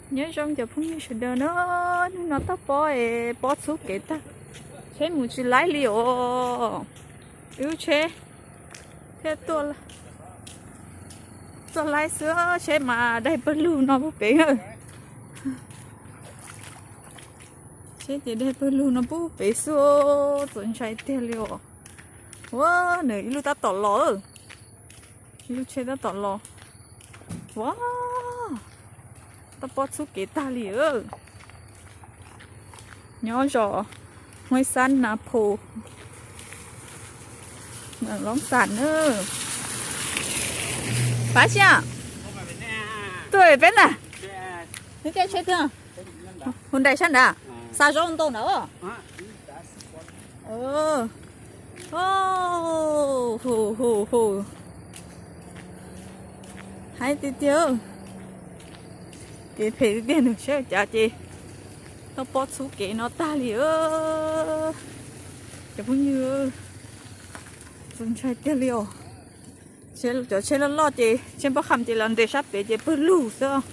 Nyob zoo cov phooj ywg sawv daws na, hnub no toj pob es pob txhub kev tag, tsheb mus tsis laib li os. Ib lub tsheb thiaj tuaj laib xwb, tsheb mas daig pawg lug no puag pem. Tsheb ces daig pawg lug no puag pem xwb, txaus ntshai tiag li os. Ua, nws ib lub tab tom los, ib lub tsheb tab tom los. Ua, toj pob txhub kev tag li. Nyob zos Huaib Xab Nas Phos, Loob Xas na. Pab sia, tuaj peb na. Nws caij tsheb twg? Hu nrais sab nrad, xa zaub ntau nrad. Hu hu hu, haib tiag tiag, kev phem tiag tiag, nws tsheb cav ces toj pob txhub kev no tag li. Cov phooj ywg, txaus ntshai tiag li os. Cov tsheb loj loj ces tsheb npab kham ces los nres sab pem ces pawg lug xwb.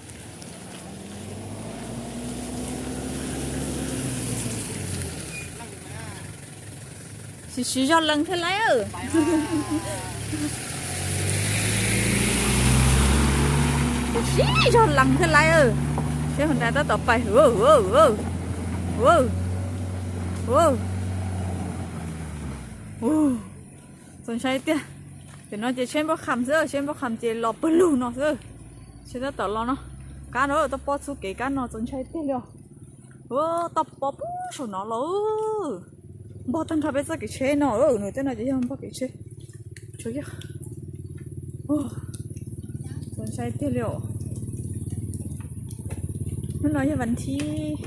Siv siv zog lees thiaj laib. Siv zog lees thiaj laib. Seb hu nrais tab tom pais. Txaus ntshai tiag. Tam no ces tsheb npab kham xwb, tsheb npab kham ces los pawg lug no xwb. Tsheb tab tom los no, kab no toj pob txhub kev kab no txaus ntshai tiag li os. Ua, toj pob puag saum no los. Npog tag nrho peb txoj kev tsheb no, nws tej no ces yog npog kev tsheb. Txaus ntshai tiag li os. Hnub no yog vas thib,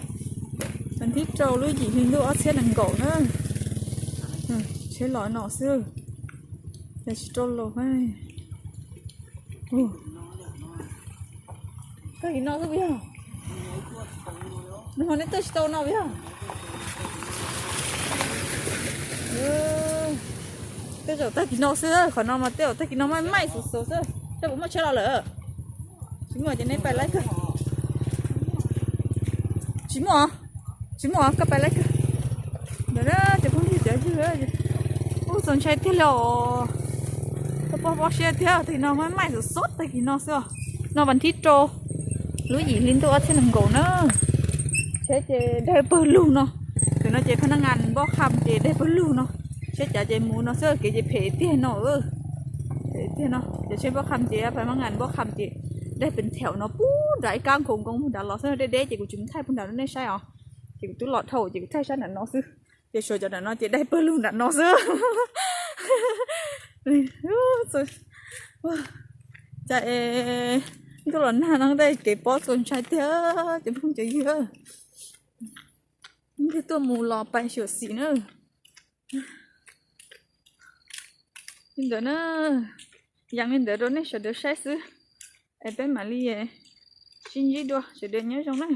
vas thib rau lub yim hli ntuj ob txhiab nees nkaum na. Tsheb los no xwb, yog tsis rau los. Tag kis no xwb puas yog? Nws ho neb tuaj tsis tau no puas yog? Tej zaum tag kis no xwb, qhov no mas tej zaum tag kis no mas maij xuv xuv xwb. Tej puas muaj tsheb los lawm? Tsis muaj ces neb pais laib kawg. Tsis muaj, tsis muaj, koj pais laib kawg. Ntawm na cov phooj ywg cov ywg, ub txaus ntshai tiag li os. Koj poj pob siab thiab, tag kis no mas maij xuv xuv tag kis no xwb os. No vas thib rau lub yim hli ntuj ob txhiab nees nkaum na. Tsheb ces daig pawg lug no. Tam no ces phab nab ngas npab kham ces daig pawg lug no. Tsheb cav ces mus no xwb, kev ces phem tiag no. Phem tiag no ces tsheb npab kham ces phab nab ngas npab kham ces daig pes thaum no puag nram ib kab nkaus nkoos puag nrad los xwb, deb deb ces kuv tsis mus thaij puag nrad rau nej saib os. Ces kuv twb los dhau ces kuv thaij sab nram no xwb. Ces suav cov nram no ces daig pawg lug nram no xwb. Cas es ntuj los nag no dej kev pob txaus ntshai tiag, cov phooj cov ywg. Leej twg tuaj mus los pais xyuam xim na. Li ntawd na, yees li ntawd rau nej sawv daws saib xwb. Es peb mam li sib ntsib dua, sawv daws nyob zoo na.